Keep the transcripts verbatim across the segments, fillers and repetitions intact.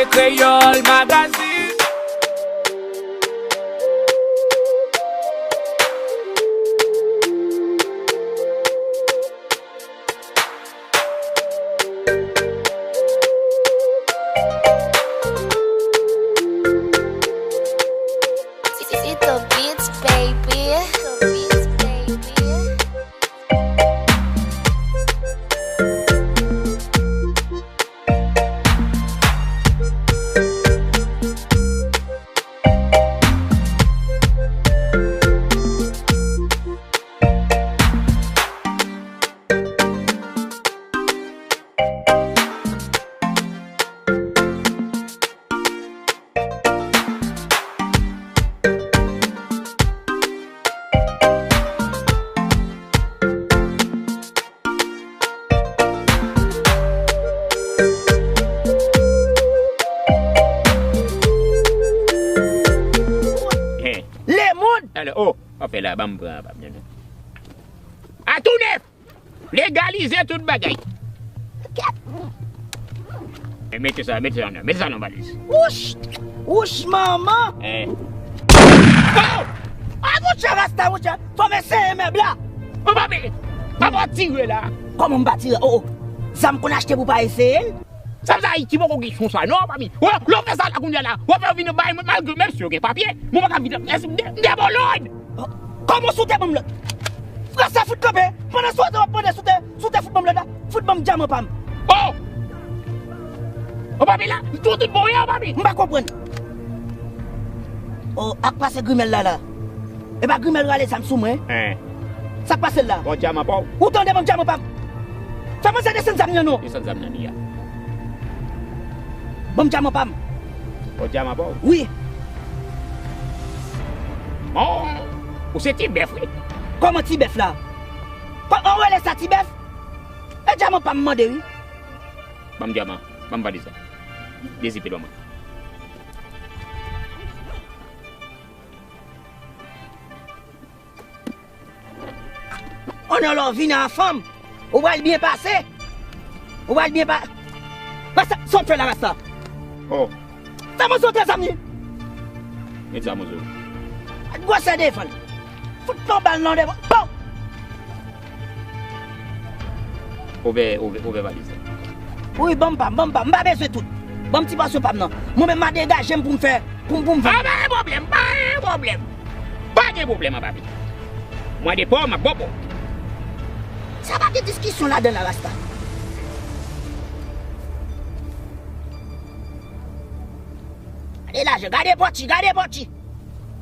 Kreyòl Magazine. Tito Beats, baby. Tito Beats, baby. Lemonn! Alò, oh, w ap fè la, ban m pran, ban m, non, non. A tou nèf! Legalize tout bagay. Kèt! E mete sa, mete sa nan, mete sa nan valiz. Wouch! Wouch manman! Eh. Oh! Ah, monchè Rasta, monchè! Fò m eseye mèb la! Ou pa vle! Papa tire la! Kòman m pa tire? Oh, oh! Zam konn achte pou pa eseye l? Sa, sa Ayiti poko gen chans sa non, papi. Wè, lè w fè sa la kounye a la, w ap fè yo vin bay mwen malgre menm si yo gen papye, mwen pa ka vin, èske m de, m de bon lòd. Kòman si w te ban m lòd? Frè sa fout kanpe. Pandan si w te w ap mande si w te, si w te fout ban m lòd la, fout ban m dyaman pa m. Oh! Oh, papi la, m tou tout bon, wi, oh, papi. M pa konprann. Oh, ak pase grimèl la la. E pa grimèl rale zam sou mwen. Hein. Sa k pase l la? Bon, dyaman pa w. Ou tande, ban m dyaman pa m. Fè manzè desann zam nan non. Desann zam nan li a. Ban m dyaman pa m. Bon, dyaman pa w. Wi. Bon, ou se ti bèf, wi. Kòman ti bèf la? Kò-, ou rele sa ti bèf? E dyaman pa m mande, wi. Ban m dyaman. Ban m valiz la. Dezipe l ban mwen. Onè lè w vini a fanm, ou pral byen pase. Ou pral byen pa-, Rasta, sa w ap fè la, Rasta? Oh. Fè manzè w tè zam li. Met zam ou zo. Gwosè devan l. Fout yon bal nan devan. Bon! Ouvè, ouvè, ouvè valiz la. Wi, ban m pa m, ban m pa m. M pa bezwen tout. Ban m ti pòsyon pa m nan. Mwen menm, m a degaje m pou m fè, pou m, pou m vann. Ah, pa gen pwoblèm, pa gen pwoblèm. Pa gen pwoblèm, papi. Mwen de pa w, m ap ba w pa w. Sa pa gen diskisyon ladan la, Rasta. Gade lajan, gade pòti, gade pòti.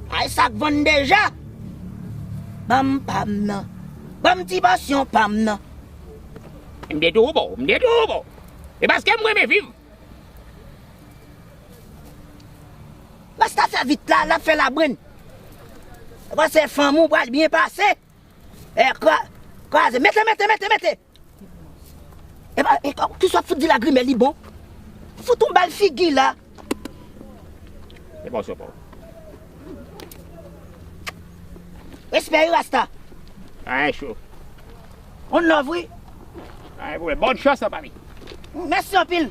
Ay, sa k vann deja. Ban m pa m nan. Ban m ti pòsyon pa m nan. M de tou ba w, m de tou ba w. E paske m renmen viv. Rasta fè vit la, l ap fè labrenn. Ou panse fanm ou pral byen pase? E kwa-, kwaze. Mete, mete, mete, mete. E pa, e kwa-, kisa w ap fout di la grimèl li bon? Fout yon bal figi la. E pa w, se pa w. Respè wi, Rasta. Anyen cho. On love, wi. Anyen pwoblèm. Bòn chans, papi. Mèsi anpil.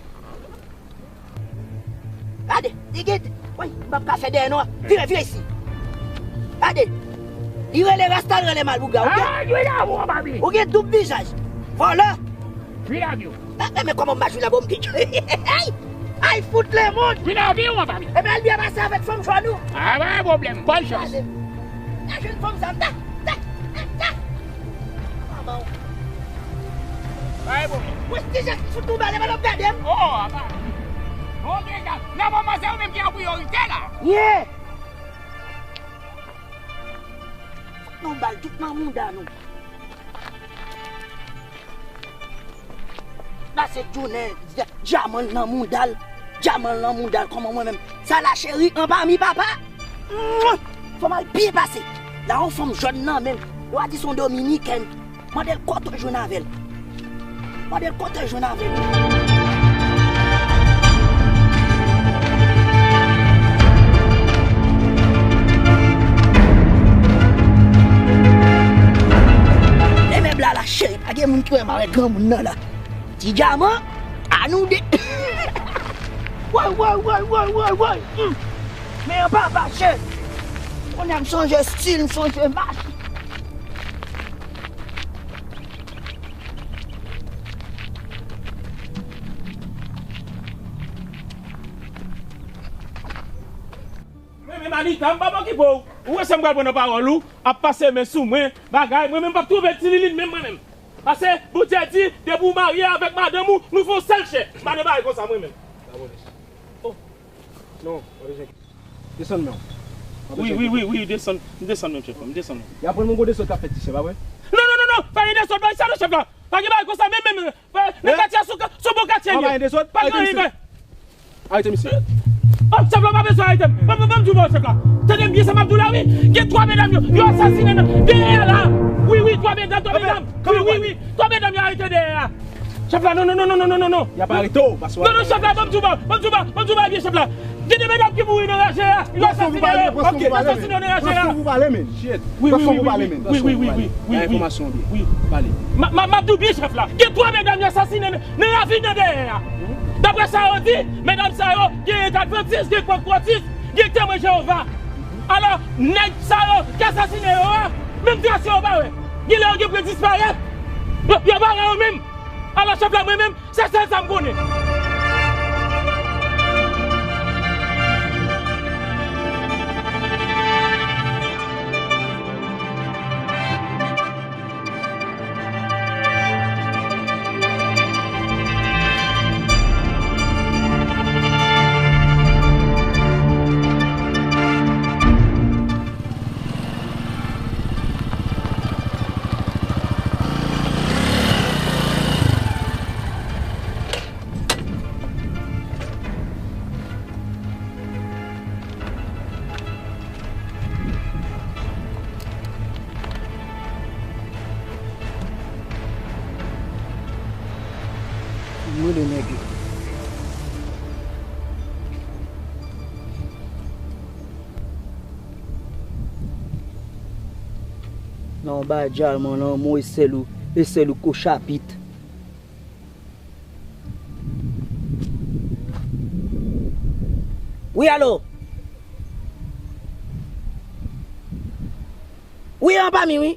Gade, li gen, woy, m p ap ka fè dèyè non. Vire, vire isi. Gade. Li rele Rasta, li rele Malpougra, ou gen, ah, jwe la, ou, papi. Ou gen doub vizaj. Vòlè. Jwe la, vyo. Ah, men, men kòman m pa jwe la, bon, m ki. Ay, ay, fout lemonn. Jwe la, vyo, papi. Ebyen, Albi a pase avèk fanm jòn ou. Ah, pa gen pwoblèm. Bòn chans. Gade. Gade jèn fanm sa, ta, ta, ta, ta. Manman w. Pa gen pwoblèm. Prestij fout nou bale, pa n ap gade m. Oh, apa. Ok, sa. Nan moman, se ou menm ki an priyorite la. Yeah. Fout nou bal tout nan mouda nou. Pase jounen, dya-, dyaman nan mouda l, dyaman nan mouda l, kòman mwen menm? Sa la cheri, anba mi papa. Fò m al byen pase. La yon fanm jòn nan men l. Yo a di se yon dominikèn. Mande l kote w jwenn avè l. Mande l kote w jwenn avè l. E men bla la cheri, pa gen moun ki wè m avèk granmoun nan la. Ti dyaman, a nou de. Woy, woy, woy, woy, woy, woy. Hmm. Men an pa fache. Kounye a m chanje stil, m chanje mach. Men, men, Anita, m p ap okipe w. Ou wè sa m pral pran nan pawòl ou, ap pase men sou mwen, bagay, mwen menm m p ap twouve ti Lilin menm mwen menm. Paske Bondye di, depi w marye avèk madanm ou, nou fè yon sèl chè. M pa nan bagay konsa mwen menm. Oh. Non, pa bezwen. Desann men w. Wi, wi, wi, wi, desann, m desann menm, chèf la, m desann menm. Y ap pran yon gwo desòd k ap fèt isit, pa vre? Non, non, non, non, pa gen desòd, bay sa non, chèf la. Pa gen bagay konsa, menm, menm, menm. Nan katye a, se yon katye m ye. Pa gen anyen, bay. Arete misye. Oh, chèf la, pa bezwen arete m. Ban m, ban m di w, chèf la. Tande m byen sa m ap di w la, wi. Gen twa medam yo, yo asasinen nan dèyè a la. Wi, wi, twa medam, twa medam. Wi, wi, wi. Twa medam yo arete dèyè a. Chèf la, non, non, non. Y ap arete w, paske w... Non, non, chèf la, ban m di w, ban m di w, ban m di w byen, chèf la. Gen de medam ki mouri nan raje a. Yo asasinen yo. Yo asasinen yo nan raje a. Wi, wi, wi, wi, wi, wi, wi, wi, wi, wi. Ba enfòmasyon byen. Wi. Pale. Ma, ma, m ap di w byen, chèf la. Gen twa medam yo asasinen nan ravin nan dèyè a. Daprè sa yo di, medam sa yo, gen advantis, gen pankwòtis, gen temwen Jewova. Alò, nèg sa yo ki asasinen yo a, menm tras yo, yo pa wè. Gen lè yo gen pou yo disparèt. Yo, yo pa wè yo menm. Alò, chèf la, mwen menm, se sèl sa m konnen. Mwen de nèg yo. Non, ba Djalman nan mo e sèl ou, e sèl ou ko chapit. Wi, alo? Wi, anba mi, wi.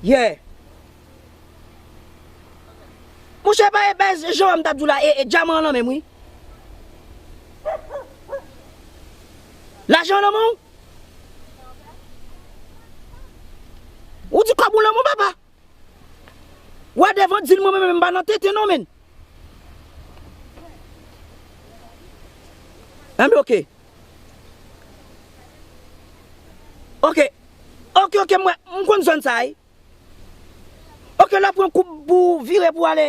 Yeah. Monchè, pa e bèz jan m t ap di w la, e, e dyaman an nan men m, wi. Lajan an nan men w? Ou di kòb ou nan men w, papa. Wa devan di l mwen menm, m pa nan tenten non, menn. Enben, oke. Oke. Oke, oke, mwen, m konn zòn sa, wi. Oke, lè w pran koup pou w vire pou w ale.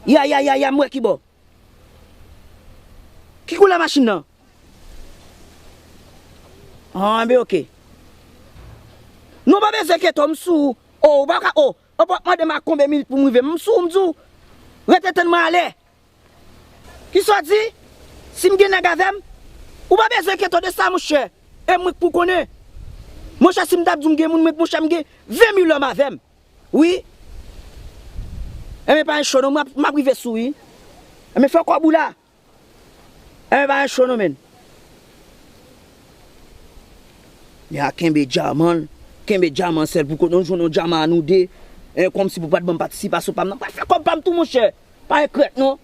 Ya, ya, ya, ya, m wè ki bò. Ki koulè machin nan? Anben, oke. Non, pa bezwen enkyete w, m sou ou. O, ou pa ka, o, ou p ap mande m ak konbyen minit pou m rive. M sou ou, m di w. Rete tann mwen ale. Kisa w di? Si m gen nèg avè m? Ou pa bezwen enkyete w de sa, monchè. E mwen k pou konnen. Monchè, si m t ap di w m gen moun, mwen, monchè, m gen ven mil lòm avè m. Wi. Enben, pa gen cho non, m ap, m ap rive sou ou, wi. Enben, fè kòb ou la. Enben, pa gen cho non, menn. Ya, kenbe dyaman, kenbe dyaman sèl pou kote nou jwenn yon dyaman a nou de. E, kòmsi pou pa t ban m patisipasyon pa m nan. Pral fè kòb pa m tou, monchè. Pa enkyete non.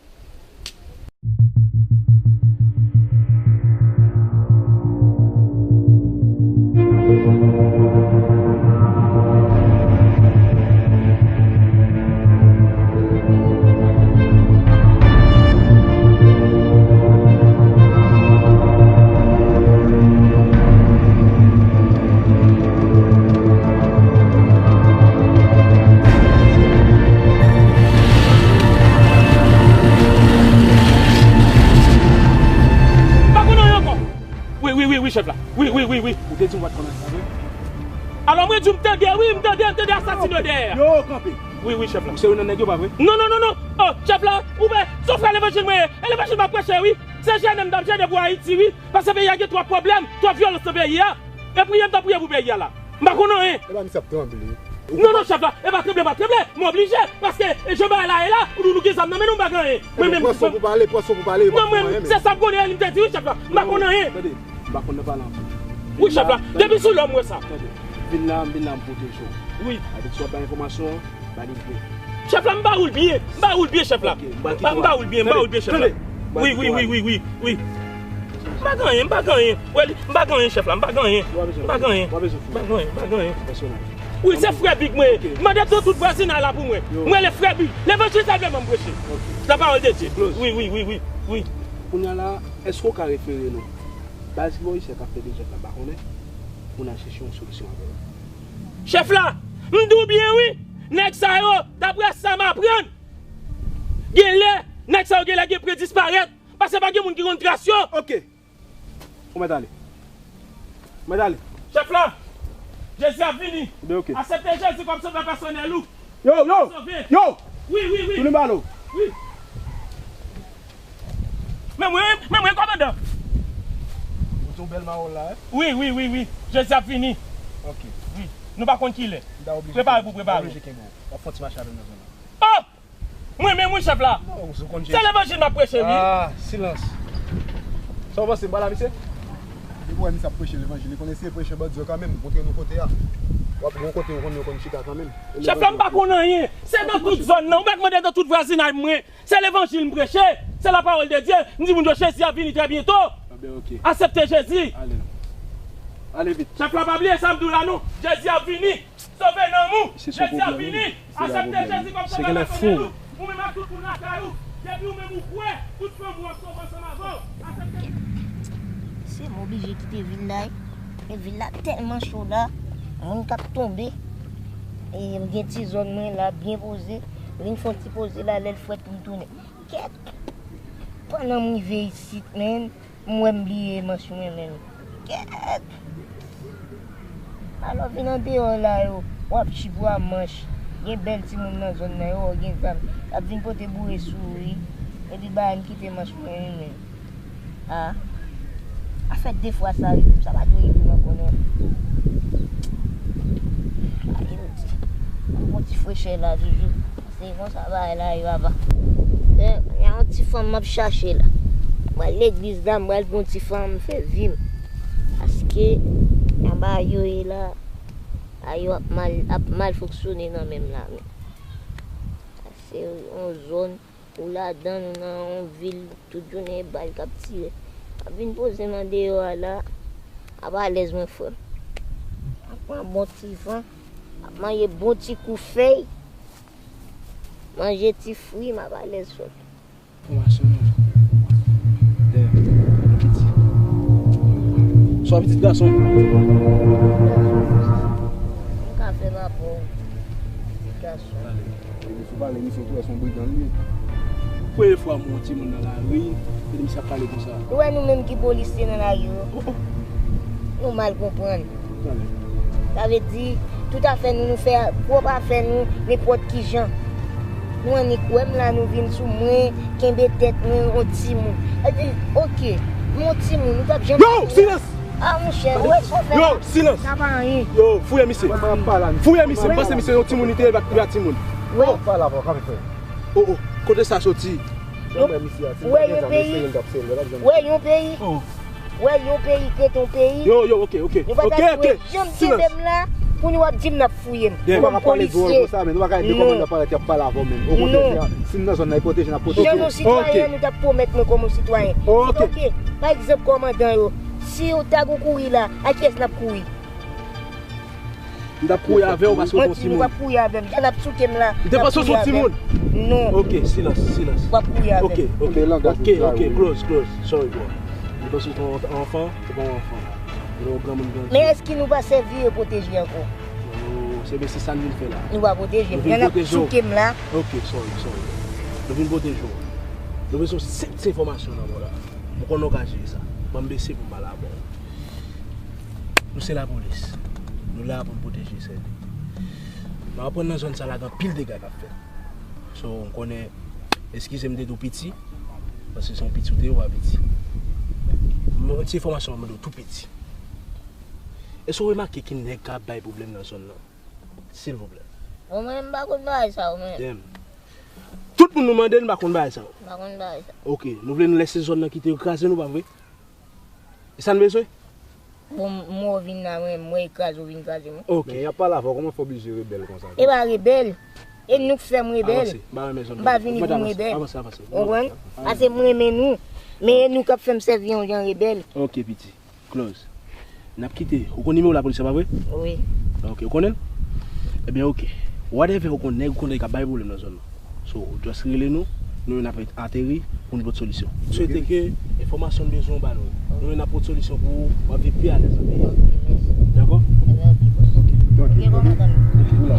Pa konn anyen ankò. Wi, wi, wi, wi, chèf la. Wi, wi, wi, wi. Ou te di m pa t konn anyen, pa vre? Alò, mwen di w m tande, wi, m tande, m tande asasin yo dèyè a. Yo, kanpe. Wi, wi, chèf la. Ou se youn nan nèg yo, pa vre? Non, non, non, non. Oh, chèf la, ou wè, se yon frè levanjil mwen ye. E levanjil m ap preche, wi. Se G N M m t ap jere pou Ayiti, wi. Paske peyi a gen twòp pwoblèm, twòp vyolans nan peyi a. E priye m t ap priye pou peyi a la. M pa konn anyen. E pa misye ap tranble. Non, non, chèf la, e pa tranble, pa tranble, m oblije, paske e jan bagay la ye la, ou di nou gen zam nan men nou, m pa gen anyen. Mwen menm, pran son pou pale, pran son pou pale, non, mwen, se sa m konnen, li m te di wi, chèf la, m pa konn anyen. Tande, m pa konn nan pale anpil. Wi, chèf la, depi sou lè m wè sa. Tande, vin la, m vin la, m pwoteje w. Wi. Avèk sa w bay enfòmasyon an, ba li vre. Chèf la, m ba ou l byen, m ba ou l byen, chèf la. M ba ou l byen, m ba ou l byen, chèf la. Wi, wi, wi, wi, wi, wi. M pa gen anyen, m pa gen anyen. Wè li, m pa gen anyen, chèf la, m pa gen anyen. M pa gen anyen. M pa gen anyen, m pa gen anyen. Wi, se frè Big mwen ye. Mande nan tout vwazinay la pou mwen. Mwen rele frè Big. Levanjil sèlman m preche. La parole de Dieu. Wi, wi, wi, wi, wi. Kounye a la, èske w ka refere nou? Baz ki bò isit k ap fè dezòd la, m pa konnen. Pou n al chèche yon solisyon avè yo. Chèf la, m di w byen wi, nèg sa yo, daprè sa m aprann, genlè, nèg sa yo genlè gen pre disparèt, paske pa gen moun ki konn tras yo. Ok. Ou mèt ale. Ou mèt ale. Chèf la, Jezi ap vini. Oubyen ok. Aksepte Jezi kòm sovè pèsonèl ou. Yo, yo, yo! Wi, wi, wi. Tounen balo. Wi. Men mwen, men mwen, kòmandan. Ou te yon bèl mawon la, eh? Wi, wi, wi, wi. Jezi ap vini. Ok. Wi. Nou pa konn kilè. Prepare pou prepare. W ap fè yon ti mache avè m nan zòn nan. Oh! Mwen menm wi chèf la. Non, ou konn Jezi. Se levanjil m ap preche wi. Ah, silans. Sa w panse, m pral la misye? Depi w wè misye ap preche levanjil, li konn eseye preche bandi yo kanmenm, montre nou kote a. W ap gon kote ou konn yo konn chita kanmenm. Chèf la, m pa konn anyen. Se nan tout zòn nan. Ou mèt mande nan tout vwazinay mwen. Se levanjil m preche. Se la parole de Dieu. M di moun yo Jezi ap vini trè byento. Aksepte Jezi. Ale. Ale vit. Chèf la, pa bliye sa m di w la non. Jezi ap vini. Sove nanm ou. Jezi ap vini. Aksepte Jezi kòm sovè pèsonèl ou. Ou menm ak tout moun lakay ou. Depi ou menm ou kwè, tout fanmi w ap sove ansanm avè w. Aksepte. Se m oblije kite vil la wi. E vil la tèlman cho la, moun k ap tonbe. E m gen ti zòn mwen la byen poze. Vin fè yon ti poze la, lè l frèt pou m tounen. Kèt! Pandan m rive isit, menn, m wè m bliye manch mwen menm. Kèt! Alò vin andeyò la yo, w ap chibwa manch. Gen bèl timoun nan zòn nan yo, gen zam. Y ap vin pote boure sou ou wi. Epi bagay m kite manch mwen wi menn. Ah. A fè de fwa sa rive m, sa pa dwe rive m ankò non. Gade yon ti, yon ti frechè la toujou. Se konsa bagay la yo ava. E, y a yon ti fanm m ap chache la. M pral legliz la, m pral pou yon ti fanm fè vi m. Paske, anba yo ye la, a yo ap mal, ap mal fonksyone nan men m la menm. Se yon zòn ou ladan, nou nan yon vil, tout jounen e bal k ap tire. M ap vin poze m andeyò a la, ap alèz mwen frè m. Ap pran bon ti van, ap manje bon ti kou fèy, manje ti fwi, m ap alèz frè m. Fòmasyon nou. Damn, nou piti. Swa pitit gason. M ka fè rapò. Pitit gason. Epi sou pale misye tou, èske yon brigan li ye? Premye fwa m wè yon timoun nan lari, epi misye ap pale konsa. Ou wè nou menm ki polisye nan lari yo? Oh, oh. Nou mal konprann. Sa vle di, tout afè nou, nou fè pwòp afè nou, nenpòt ki jan. Nou annik wè m la, nou vin sou mwen, kenbe tèt mwen, yon timoun. Epi, oke, m yon timoun, nou p ap janm... Yo, silans! Ah, monchè, ou wè sa w fè la? Yo, silans! Sa pa anyen. Yo, fouye misye. Fouye misye, m panse misye yon timoun, li te ye, li pa timoun. Wè. Oh, oh, kote sa soti? Wè yon peyi. Wè yon peyi. Oh. Wè yon peyi, krete yon peyi. Yo, yo, oke, oke. Nou pa ta dwe janm kenbe m la pou nou ap di m n ap fouye m. Kòm polisye. Non. Jan nou sitwayen, nou t ap pwomèt mwen kòm yon sitwayen. Oke. Pa egzanp, kòmandan yo, si yo ta gon kouri la, a kiyès n ap kouri? M t ap kouri avè w paske w se yon timoun. Mwen di nou p ap kouri avè m. Jan n ap souke m la, m te panse w se yon timoun. Non. Oke, silans, silans. W ap kouri avè m. Oke, oke, oke, oke, close, close. Sorry, bro. M te panse w se yon anfan, se pa yon anfan. Ou yon granmoun grandi. Men èske nou pa sèvi e pwoteje ankò? Oh, se byen se sa n vin fè la. Nou pa pwoteje m. Jan n ap souke m la. Oke, sorry, sorry. Nou vin pwoteje w. Nou bezwen senp ti enfòmasyon nan men w la. M konnen w ka jere sa. Ban m bese pou m pale avè w. Nou se lapolis. Nou la pou n pwoteje sèl. M aprann nan zòn sa la gen anpil dega k ap fèt. So, m konnen, eskize m te tou piti, paske se yon piti ou te ye, ou pa piti. M, yon ti enfòmasyon m mande w tou piti. Èske w remake ki nèg k ap bay pwoblèm nan zòn nan? Silvouplè. Bon, mwen, m pa konn bagay sa yo, mwen. Damn. Tout moun nou mande, nou pa konn bagay sa yo. M pa konn bagay sa. Ok, nou vle nou lèse zòn nan kite yo kraze nou, pa vre? E sa n bezwen? Bon, m wè w vin la, mwen, mwen kraze, w vin kraze mwen. Ok. Men y ap pale avè w, kòman fè w oblije rebèl konsa? E pa rebèl. E nou k fè m rebèl. Avanse, m pa renmen zòn nan. M pa vini pou m rebèl. Avanse, avanse. Ou konprann? Pase m renmen nou. Men e nou k ap fè m sèvi yon jan rebèl. Ok, piti. Close. N ap kite. Ou konn nimewo lapolis la, pa vre? Wi. Ok, ou konnen l? Ebyen, ok. Whatever, ou konn nèg, ou konn nèg k ap bay pwoblèm nan zòn nan. So, just rele nou, nou menm n ap ateri pou nou pot solisyon. M swete ke enfòmasyon n bezwen w ba nou yo. Nou menm n ap pot solisyon pou ou, w ap viv pi alèz nan peyi a. Ok, mèsi. Dakò? Ebyen, ok, bòs. Ok. Ok, ok. Ou la.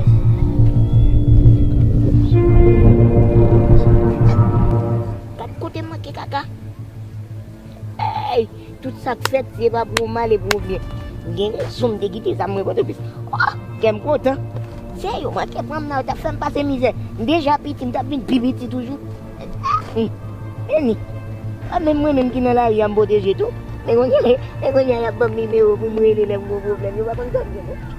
Gad kote m manke kaka. Ey! Tout sa k fèt, se pa pou mal e pou byen. M gen rezon, m te kite zam mwen Pòtoprens. Oh, kè m kontan. Se yo, mwen, kè pran m nan, yo t ap fè m pase mizè. M deja piti, m t ap vin pi piti toujou. Hum, Eni. Pa menm mwen menm ki nan lari a, m pwoteje tou. Men kounye, men kounye a, y ap ban m nimewo pou m rele lè m gon pwoblèm. Yo pa konn tande mwen.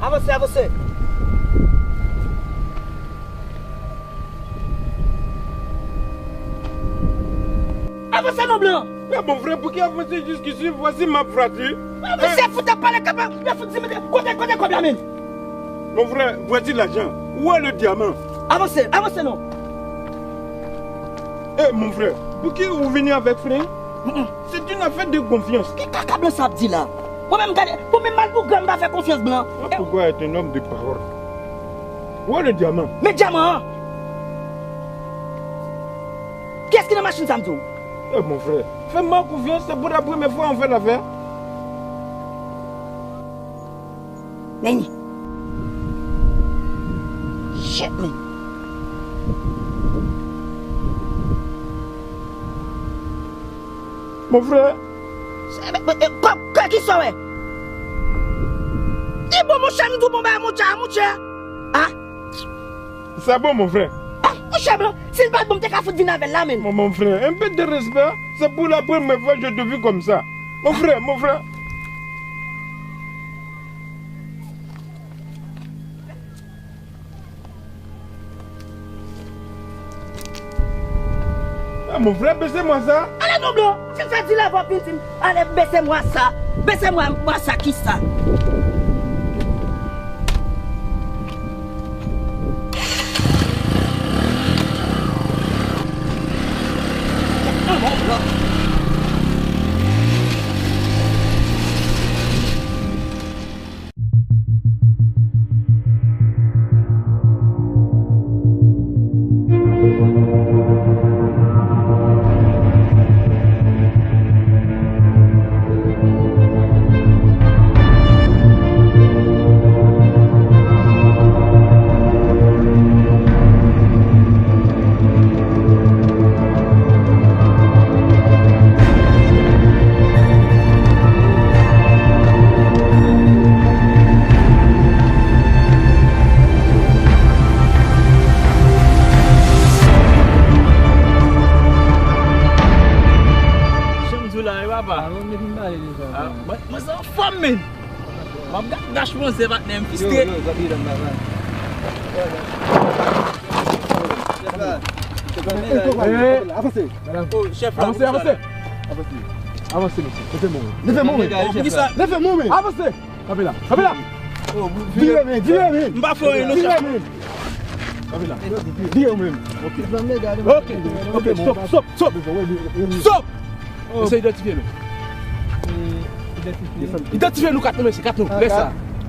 Avanse, avanse. Avanse non, blan! Men mon frè, pou ki avanse jiskisi, vwazin m ap frati? Avanse, fout ap pale, kapa, men fout di, kote, kote kòb la menm? Mon frè, vwazin lajan. Où est le diamant? Avanse, avanse non. Eh, mon frè, pou ki ou vini avèk fren? C'est une affaire de confiance. Ki kaka blan sa ap di la? Mwen menm gade, mwen menm malpougra m pa fè konfyans blan. Malpougra est un homme de parole. Où est le diamant? Men dyaman an. Kiyès ki nan machin sa m di w? Eh, mon frè, fè m konfyans, se pou la premyè fwa an fè lafè. Nèni. Shit, man. Mon frè. Se, men, men, e, kòb, kòb ki sa w wè? Li bon, monchè, m di w bon bagay, monchè, monchè. Ah. Sa bon, mon frè. Ah, monchè, blan, si l pa t bon, m te ka fout vin avè l la, men. Mon, mon frè, un peu de respect, c'est pour la première fois je te vis comme ça. Mon frè, mon frè. Ah, mon frè, bese mwa sa. Ale non, blan. Ou fin fè di la vwa, vin di m. Ale, bese mwa sa. Bese mwa, mwa sa, kisa? Pa. Ah, mwen vin pale deja. Ah, mwen, mwen se anfòm, men. M ap gad gach panse, patnè, m fistre. Yo, yo, zòt li dan bagay. Chèf la. Chèf la, men, eh, avanse. Oh, chèf la, avanse, avanse. Avanse. Avanse, mesye. Leve mwen. Leve mwen. Oh, poukisa? Leve mwen. Avanse. Kanpe la. Kanpe la. Oh, vire, men, vire, men. M pa fè anyen, non, chèf. Vire, men. Kanpe la. Vire ou menm. Ok. Ok. Ok, stop, stop, stop. Stop. Mesye, idantifye nou. Idantifye nou, kat nou, mesye, kat nou. Lè sa.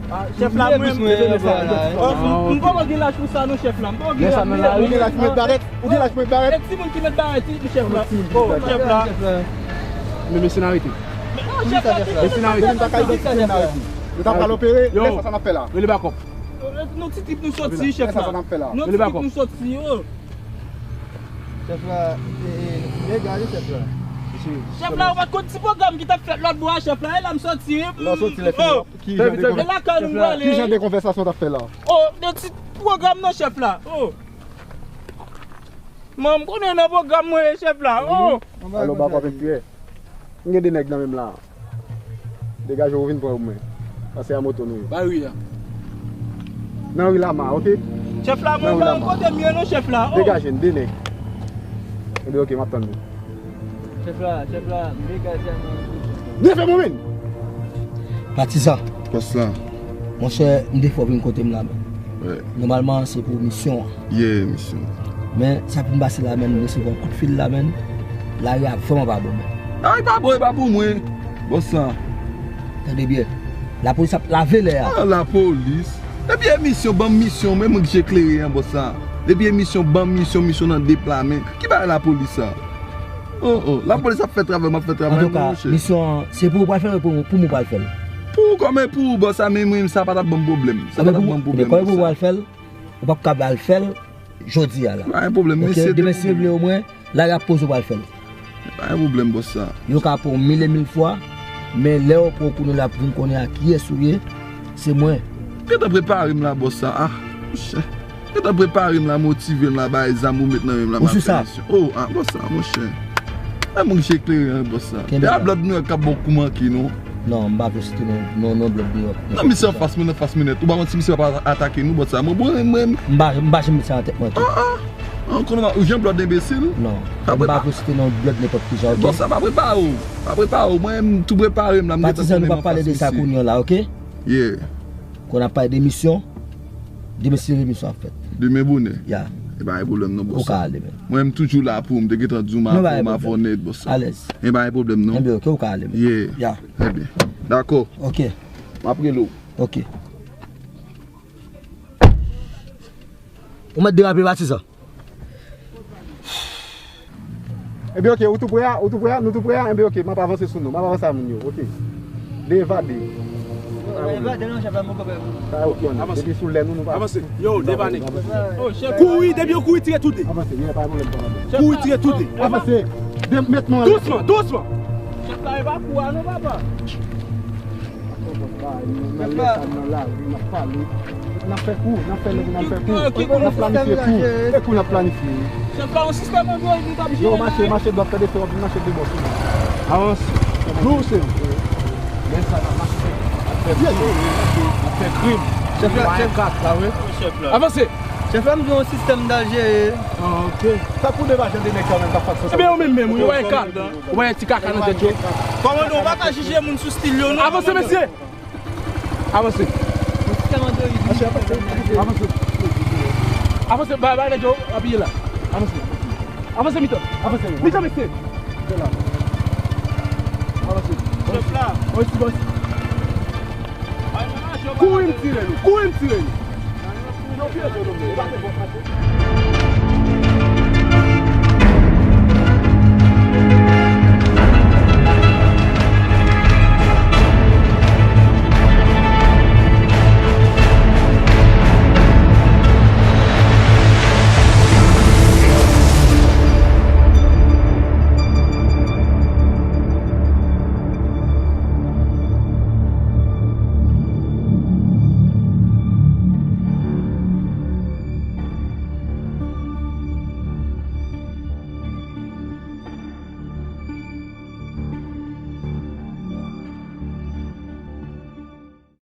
Ah, chèf la, mwen, mwen, mwen, mwen, oh, m, m poko gen laj pou sa, non, chèf la. M poko gen laj pou sa. Ou gen laj pou met barèt? Ou gen laj pou met barèt? E timoun ki met barèt, wi, chèf la. Oh, chèf la. Men mesye n arete. Non, chèf la. Mesye n arete. Timoun pa ka idantifye, n arete. Nou ta pral opere, lè sa, sa n ap fè la? Rele bakòp. Nou ti trip nou soti, chèf la. Lè sa, sa n ap fè la? Nou ti trip nou soti, oh. Chèf la, e, e, e gade chèf la. Chèf la, ou pa t konn ti pwogram ki t ap fèt lòt bò a, chèf la. E la m soti, wi. Lè w soti, lè fini, ki jan de konvè-, e lakay nou m prale. Ki jan de konvèsasyon w t ap fè la? Oh, de ti pwogram non, chèf la. Oh. Mwen, m konnen nan pwogram mwen ye, chèf la. Oh. Alo, bakòp enpiyè. M gen de nèg nan men m la. Degaje w, vin pran mwen. Pase a moto nou ye. Ba ri a. Nan ri Lama, ok? Chèf la, mwen pa wè kote m ye non, chèf la. Oh. Degaje n, de nèg. Ebyen, ok, m ap tann nou. Chèf la, chèf la, m degaje a nan. Defen mwen menm! Patizan. Bòs la. Monchè, m te fè w vin kote m la, men. Wi. Nòmalman, se pou misyon an. Yeah, misyon. Men, sa fin pase la, men, m resevwa yon kout fil la, men. Lari a vrèman pa bon, men. Ay, pa bon, e pa pou mwen. Bòs la. Tande byen. Lapolis ap lave lè a. Ah, lapolis. Depi e misyon, ban m misyon, men mwen ki je klere an, bòs la. Depi e misyon, ban m misyon, misyon nan de pla, men. Ki bagay lapolis sa? Oh, oh, lapolis ap fè travay, m ap fè travay mwen, monchè. Antouka, misyon an, se pou ou pral fè l, pou, pou mwen pral fè l. Pou ou kòman e pou ou, bòs la, men mwen, sa pa t ap ban m pwoblèm. Sa pa t ap ban m pwoblèm, bòs la. Ou p ap ka al fè l jodi a la. Pa gen pwoblèm, mesye. Ok, demen si yo vle omwen, lari ap poze w pral fè l. Pa gen pwoblèm, bòs la. Yo ka pran w mil e mil fwa, men lè yo pran w kounye a la pou vin konnen a kiyès ou ye, se mwen. Gentan prepare m la, bòs la. Ah, monchè. Gentan prepare m la, motive m la, bay zam ou met nan men m la, m ap fè misyon. Ou sou sa? Oh, ah, bòs la, monchè. E moun ki je klere an, bòs la. Kenbe la. E a blòd Nouyòk k ap ba w kou manke, non? Non, m pa vle site non, non, non blòd Nouyòk. Non, misye anfas mwen, anfas mwen nèt. Ou pa wè si misye pa atake nou, bòs la. Mwen, mwen, mwen. M pa, m pa janm met sa nan tèt mwen tou. Ah, ah. An konnen ou jan blòd enbesil? Non. M pa vle site non blòd nenpòt ki jan, ok? Bòs la, pa prepare w. Pa prepare w. Mwen, m tou prepare m la, m gentan konnen m anfas misye. Patizan, nou pa pale de sa kounye a la, ok? Yeah. Kon ap pale de misyon, demen si demen misyon ap fèt. Demen bonè? Ya. E pa gen pwoblèm non, bòs la. Ou ka ale, men. Mwen, m toujou la pou ou, m te gentan di w m avè w, m avè w nèt, bòs la. Alèz. E pa gen pwoblèm non. Enben, ok, ou ka ale, men. Yeah. Ya. Trè byen. Dakò. Ok. M ap rele w. Ok. Ou mèt derape, patizan. Ebyen, ok, ou tou prè a, ou tou prè a, nou tou prè a, ebyen, ok, m ap avanse sou nou, m ap avanse a moun yo, ok. De evade. Evade non, chèf la, mwen kanpe. Sa yo konnen, depi sou lè nou, nou pa. Avanse, yo, devane. Kouri, depi yo kouri, tire tout de. Avanse, pa gen pwoblèm, pa gen pwoblèm. Kouri, tire tout de. Avanse, de, met men anlè. Dousman, dousman. Chèf la, e pa kou a non, papa. Nan lè sa, nan lari, n ap pale. N ap fè kou, n ap fè nèg, n ap fè kou. N ap planifye kou. E kou n ap planifye. Chèf la, yon sistèm android li t ap jere la. Yo, mache, mache dwat, fè de fè, w ap mache de bò sou mwen. Avanse. Douse. Lè sa, n ap mache. N ap fè kou. N ap fè krim. Chèf la, chèf la, wi. Avanse. Chèf la, m di yon sistèm n al jere. Ah, ok. Sa pou de vajan de nèg kanmenm k ap fè sa. Ebyen, ou menm menm, wi, w wè kal. Ou wè ti kaka nan tèt yo. Kòmandan, ou pa ka jije moun sou stil yo, non. Avanse, mesye! Avanse. Avanse. Avanse, bay, bay nèg yo apiye la. Avanse. Avanse, mitan. Avanse. Mitan, mesye. Avanse. Chèf la. Osi, osi. Kouri, m tire nou. Kouri, m tire nou. Yo, vye zo nou, ou pa te bon pase.